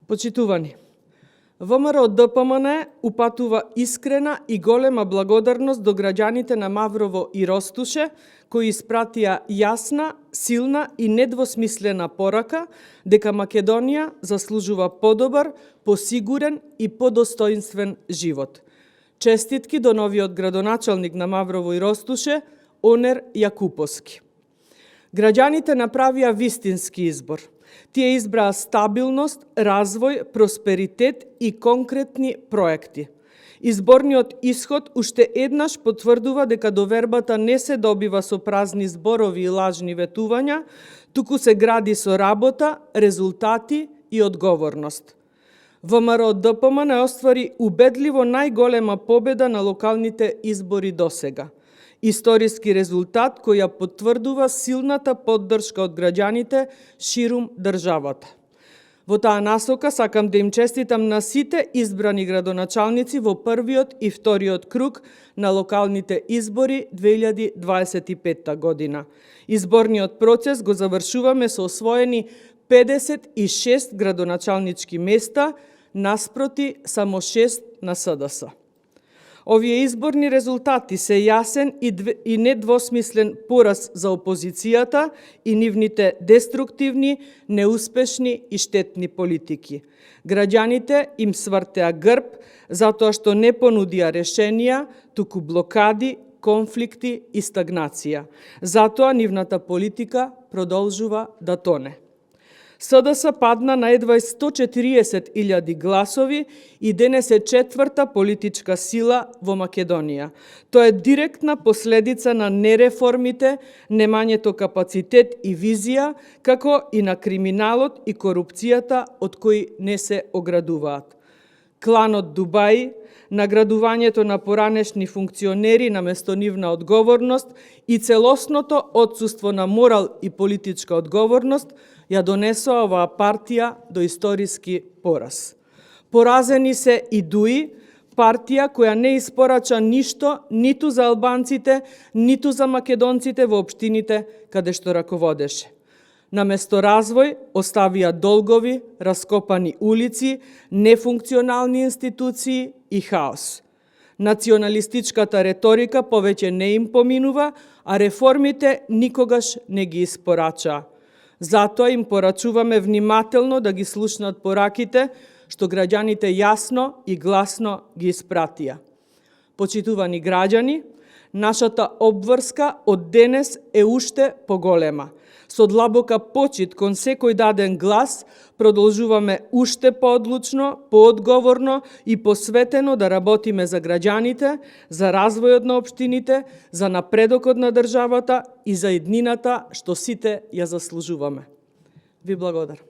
Почитувани, ВМРО-ДПМН упатува искрена и голема благодарност до граѓаните на Маврово и Ростуше, кои испратија јасна, силна и недвосмислена порака дека Македонија заслужува подобар, посигурен и подостоинствен живот. Честитки до новиот градоначалник на Маврово и Ростуше, Онер Јакуповски. Граѓаните направија вистински избор. Тие избраа стабилност, развој, просперитет и конкретни проекти. Изборниот исход уште еднаш потврдува дека довербата не се добива со празни зборови и лажни ветувања, туку се гради со работа, резултати и одговорност. ВМРО-ДПМН оствари убедливо најголема победа на локалните избори досега. Историски резултат кој ја потврдува силната поддршка од граѓаните ширум државата. Во таа насока сакам да им честитам на сите избрани градоначалници во првиот и вториот круг на локалните избори 2025 година. Изборниот процес го завршуваме со освоени 56 градоначалнички места, наспроти само 6 на СДС. Овие изборни резултати се јасен и недвосмислен пораз за опозицијата и нивните деструктивни, неуспешни и штетни политики. Граѓаните им свртеа грб затоа што не понудија решенија, туку блокади, конфликти и стагнација. Затоа нивната политика продолжува да тоне. СДС падна на едва 140.000 гласови и денес е четврта политичка сила во Македонија. Тоа е директна последица на нереформите, немањето капацитет и визија, како и на криминалот и корупцијата од кои не се оградуваат. Кланот Дубаи, наградувањето на поранешни функционери наместо нивна одговорност и целосното отсуство на морал и политичка одговорност ја донесоа оваа партија до историски пораз. Поразени се и ДУИ, партија која не испорача ништо ниту за албанците, ниту за македонците во општините каде што раководеше. Наместо развој оставија долгови, раскопани улици, нефункционални институции и хаос. Националистичката реторика повеќе не им поминува, а реформите никогаш не ги испорачаа. Затоа им порачуваме внимателно да ги слушнат пораките што граѓаните јасно и гласно ги испратија. Почитувани граѓани, нашата обврска од денес е уште поголема. Со длабока почит кон секој даден глас, продолжуваме уште поодлучно, поодговорно и посветено да работиме за граѓаните, за развојот на општините, за напредокот на државата и за еднината што сите ја заслужуваме. Ви благодарам.